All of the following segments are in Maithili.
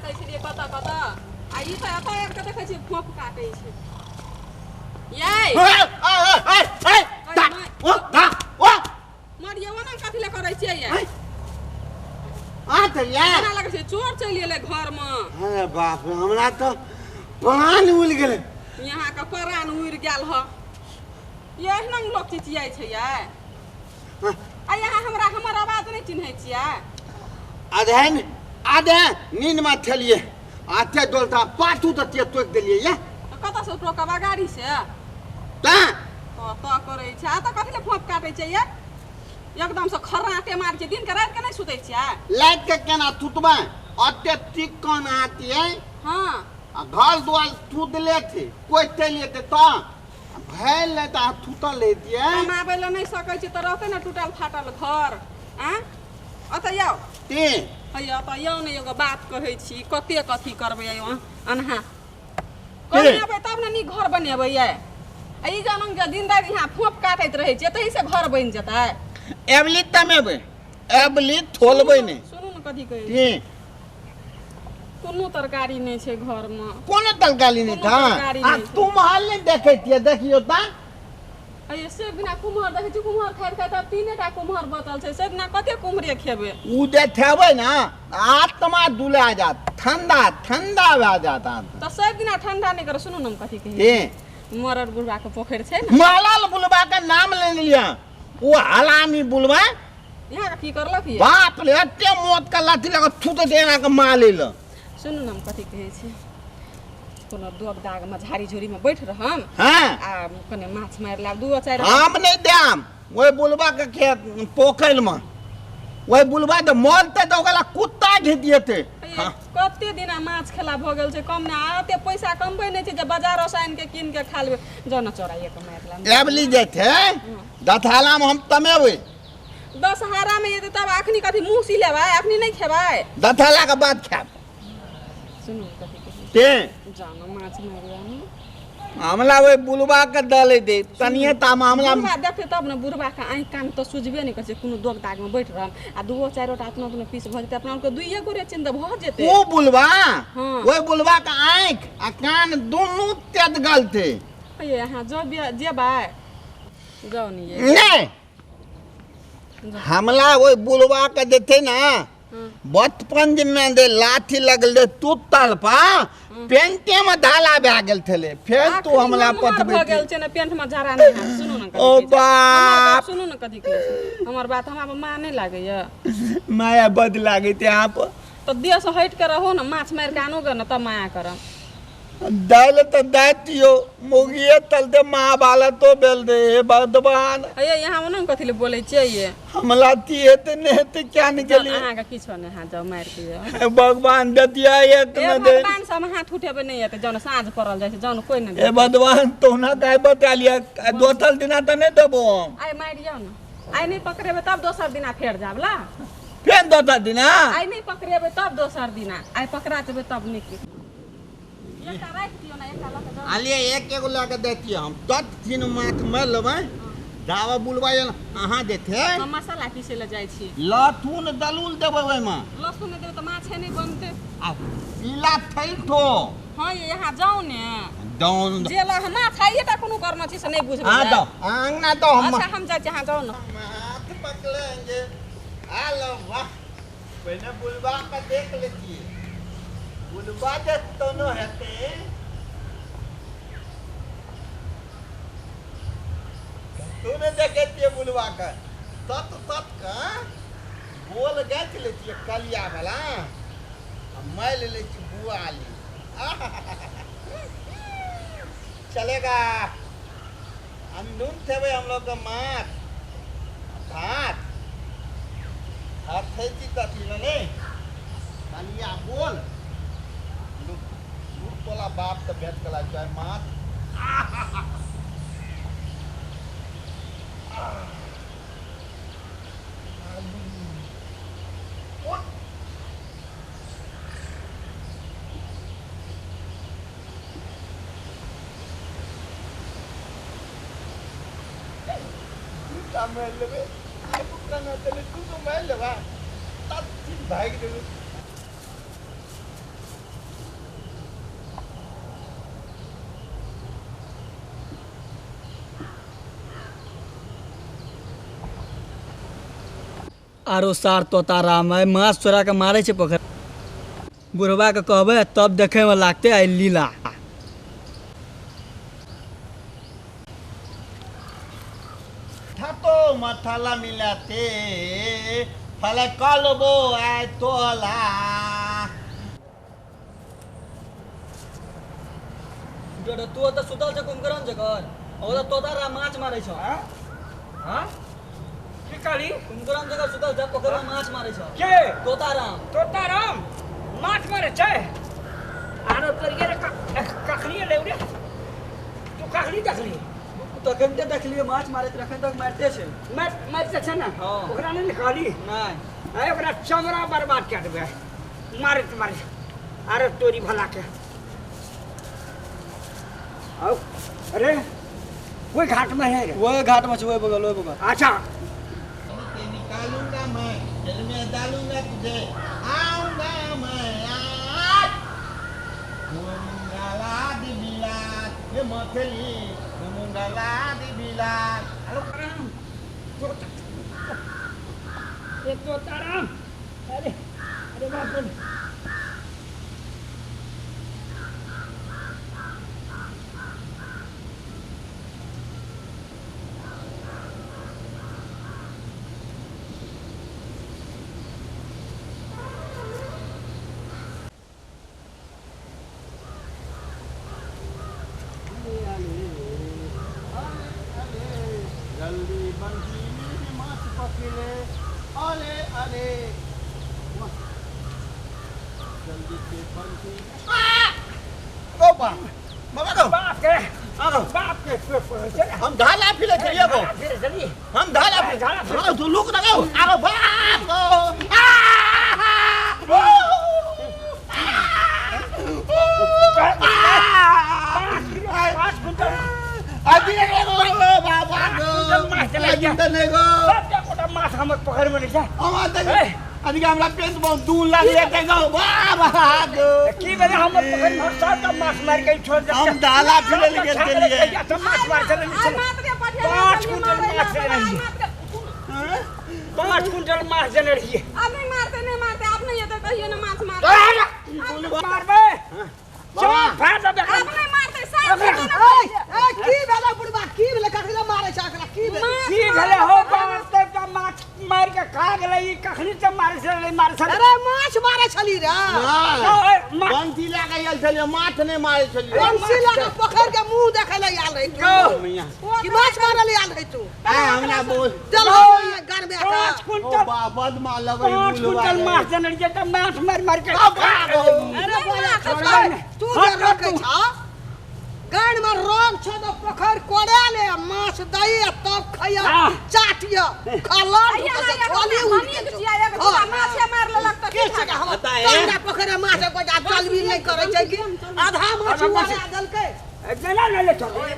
ताकै छलियै कतऽ कतऽ आ ई तऽ एतऽ आबि कऽ देखै छियै फोफ काटै छै यै। मरियै ओना कथी लए करै छियै यै? आ तऽ यै केना लगै छै चोर चलि एलै घरमे। अरे बाप रे, हमरा तऽ प्राण उड़ि गेलै। यहाँके प्राण उड़ि गेल ह। एहिना लोक चिचियाइ छै यै? आ यहाँ हमरा हमर आवाज नहि चिन्है छियै? आधे आधे नींद में थेलिए आते डोलता पाछू तऽ ते टोकि देलियै ये। तऽ कतऽसँ टोकबा गाड़ी से? तैं तऽ करै छै। आ तऽ कथी लए फोप काटै छै यै? एकदमसँ खर्राटे मारै छै। दिनके रातिके नहि सुतै छियै? लाइट के केना थुतबै? अते चिकन आतियै। हाँ। आ घर दुआर थुतले थे कोइ चलि जेतै तऽ भैल नहि तऽ अहाँ थुतल रहितियै। कमाबै लए नहि सकै छै तऽ रहतै ने टूटल फाटल घर। आँ ओतऽ आउ। ते हैया ओतऽ आउ ने, एगो बात कहै छी। कते कथी करबै अहाँ अनहा कमेबै तब ने नीक घर बनेबै यै। आ ई जनम जे दिन राति यहाँ फोप काटैत रहै छियै तही से घर बनि जेतै? एबली तमेबै एबली थोलबै नहि। सुनू ने कथी कहै छी। कोनो तरकारी नहि छै घरमे। कोनो तरकारी नहि कोनो था? तरकारी आ नहि छै। तुम्हार नहि देखै छियै, देखियौ तऽ। अये से बिना कुम्हर देखै छी, कुम्हर खाइत खाइत आब तीने टा कुम्हर बचल छै। से दिना कते कुम्हरे खेबै? उ जे खेबै ने आत्मा दुला जात, ठंडा ठंडा भए जात आत्मा। तऽ सब दिना ठंडा नहि कर। सुनू ने हम कथी कहै के? छी। मरर बुढ़बा के पोखरि छै ने। मरल बुलबा के नाम लेने लिअ, ओ हलामी बुलबा। यहाँ के की करलक ये? बाप रे, एते मौत के लाठी लगा थूत देना के माले ल। सुनू ने हम कथी कहै छी। कोनो दोग दाग में झाड़ी झुड़ी में बैठ रहम। हाँ। आ कने माछ मारि लाब दू चारि। हम नहीं देम ओहि बुलबा के खेत पोखरि में। ओहि बुलबा तऽ मरतै तऽ ओकरा कुत्ता घिचिएतै। अये, कते दिना माछ खेला भऽ गेल छै कम ने। आ एते पैसा कमबै नहि छै जे बाजार से आनि के कीन के खा लेबै। जाउ ने चोराइए के मारि लाब। एबली जेतै दथाला में हम तमेबै। दशहरा में एतै तब अखनी कथी मुँह सी लेबै? अखनी नहि खेबै? दथाला के बाद खायब। सुनू कथी कहै छी। ते जाउ ने माछ मारि आनू। हमला ओहि बुलबा के दले दे तनिए ता हमला। बुढ़बा देखतै तब ने। बुढ़बा के आँखि कान तऽ सुझबे नहि करै छै। कोनो दोग दाग में बैठ रहम आ दूगो चारि टा अपना अपना पीस भऽ जेतै। अपना आरके दुइए गोरे छियै तऽ भऽ जेतै। ओ बुलबा? हाँ। ओहि बुलबा के आँखि आ कान दुनू तेजगल थे। ये अहाँ जब जेबै जाउ ने ये। नहीं, हमला ओहि बुलबा के देते ना बचपन में दे लाठी लगल तू तलपा पेंटे में धाला भए गेल छलै। फेर तू आखिरी हमला नमहर पथबै भऽ गेल छै ने पेंट में झाड़ा नहि हैत। सुनू ने कथी ओ कहै छै। हमर बाप। गप सुनू ने कथी कहै छै। हमर बात हमरा पर माया नहि लागैया? माया बद लागै छै अहाँ पर। तऽ देह से हटि के रहो ने, माछ मारि के आनो गे ने तब माया करब। दालि तऽ दए दियौ मुगिए तलते महाभारतो बेल दे हे भगवान। अये यहाँ ओना कथी लए बोलै छियै ये? हमला ती हेतै नहि हेतै क्या नहि गेलियै। अहाँके किछो नहि हैत, जाउ मारि के हे भगवान दतिया एक हे न दे। भगवान से हम हाथ उठेबै नहि हेतै। जाउ ने, साँझ पड़ल जाइ छै, जाउ ने, कोइ नहि हे देखतै। भगवान तोहना काय बता लिया दोसर दिना तऽ नहि देबो हम। आइ मारि जाउ ने, आइ नहि पकड़ेबै तब दोसर दिना फेर जायब ला। फेर दोसर दिना? आइ नहि पकड़ेबै तब दोसर दिना, आइ पकड़ा जेबै तब नीक। एकटा राखि दियौ ने, एकटा लऽ कऽ जाउ। आलिए एक एगो लऽ कऽ दैतियै हम तत दिन माथ मारि लेबै दावा बुलबा अहाँ देते। हम मसाला पीसै लए जाइ छी। लहसुन दलुल देबै ओहिमे। लहसुन नहि देबै तऽ माछे नहि बनतै। आ पीला थैलठो। हाँ ये यहाँ जाउ ने। डाउन जे लऽ माछ खाइए टा कोनो करना छै से नहि बुझबै। हाँ दो अंगना दो हम। अच्छा हम जाइ छी, अहाँ जाउ ने। हाथ पकड़ेंगे। हेलो वाह, पहले बुलबा के देख लेतिए। बुलबा जे तनो हेते तू ने देखे छियै बुलबा के तत तत के बोल गाछ लै छियै कलिया वाला आ मारि लै छी बुआली। चलेगा अंधुन थेबै हम लोग के माछ भात हाथ छी तथी ने कलिया बोल लूट तोला बाप तऽ भेट कला चाहे माछ। दूटा मारि लेबै आइ केना देबै? दू गो मारि लेबै तब भागि देबै। आरो सार तोता राम आइ माछ चोरा के मारै छै पोखरि। बुढ़बा के कहबै तब देखे में लागतै आइ लीला। थतो मथला मिलते फल कलबो आय तोला। तू ओतऽ सुतल छै कुमकरण जकर, ओतऽ तोता राम माछ मारै छौ। हाँ की कहली? कुमकरण जकर सुतल छै, पोखरि में माछ मारै छौ। के? तोता राम। तोता राम माछ मारै छै? आरो तोरिये रे, कखनी एलै रे? तू कखनी देखली? तखन ते देखलियै माछ मारैत, एखन तक मारिते छै। मारिते छै ने? हाँ। ओकरा नहि ने कहली? नहि। आइ ओकरा चमड़ा बर्बाद कए देबै मारैत मारैत। आरो तोरी भला के। आउ, अरे कोई घाट में है रे? ओहि घाट में छै, ओहि बगल, ओहि बगल। अच्छा। निकालूंगा मैं, जेल में डालूंगा तुझे, आऊंगा मैं आज। घूमूंगा लाद बिलाद, हे मथली, घूमूंगा लाद बिलाद। हेलो, ये तोताराम। अरे अरे बाप रे। जल्दी बंसी में माछ पकड़े, अरे अरे जल्दी से बंसी। गो बा बाबा गो। बाप के आगो। बाप के चल। हम ढाला फिरे चलिए गो। फिरे चलिए। हम ढाला फिरे। ढाला फिरे। हाँ, तू लुक लगाओ। आगो बाप गो। 5 कुंटल। अभी गो बाबा गो। नहीं गो। सबटा गोटा माछ हमर पकड़ में छै। हम तऽ अभी हमरा पेंट बहुत 2 लाख लेते गो बाबा गो। की भेलै हमर पकड़ में सबटा माछ मारि के छोड़ दे। हम डाला फिरे ले गेल छलियै। सब माछ मार चले। आइ मात्र पठेने 5 छलियै कुंटल मारै माछ लए, लेने आइ रहियै। मात्र। 5 कुंटल माछ देने रहियै। आब नहि मारतै, नहि मारतै, आब नहि एतै कहियो ने माछ मारतै। मारबै चल फाड़ देबै। आब नहि मारतै, साफ ओकरा- हेतै ने। ए, की भेलै बुढ़बा? की भेलै? कथी लए मारै छै एकरा? की भेलै? माछ की भेलै हो? बाप रे, माछ मारि के खा गेलै ई। कखनी से मारै छलै, मारै छलै। अरे माछ मारै छली रे? बंसी लए के आयल छलियै, माछ नहि मारै छलियै। बंसी लए के पोखरि के मुंह देखै लए आयल रही तू? मियाँ। कि माछ मारै लए आयल रही तू? आय हमरा बोल। चल गन में। 5 ओ कुंटल बा बदमा लगै। 5 कुंटल माछ देने रहियै तऽ माछ मारि मारि के अरे बोले छोड़बै नहि। तू हट, जे हट रखै तू। छ गान में रोग छ तऽ पोखरि कोड़ा ले, माछ दही आ तब खैया। हाँ। चाटिया खला। आइया, आइया, धनिक छियै, एक दूटा माछे मारि लेलक तऽ के की छै फायदा? हम बताए। तोरा पोखरि में माछ गोटा चलबी नहि करै छै कि आधा माछ उड़ा देलकै। जेना नहि ले छोड़बै,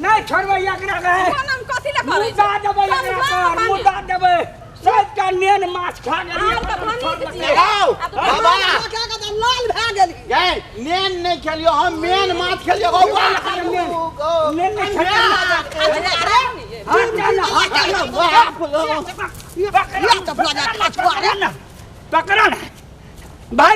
नहि छोड़बै एकरा के। फोन हम कथी लए करै मुद्दा छी? देबै चल, एकरा जाउ पर पानी। मुद्दा देबै। सबटा नेन माछ खा गेलै। अहाँ तऽ धनिक छियै। आओ, आ तऽ बाबा। क्या कहता लाल भए गेली? गए नेन नहि खेलियो हम, मेन माछ खेलियो गो। नेन नहि खेलियौ। अरे हट जा ना, हट जा ना। बाप लो। या तऽ भऽ जा खचुआ रे। पकड़ा ना, पकड़ा ना भाई।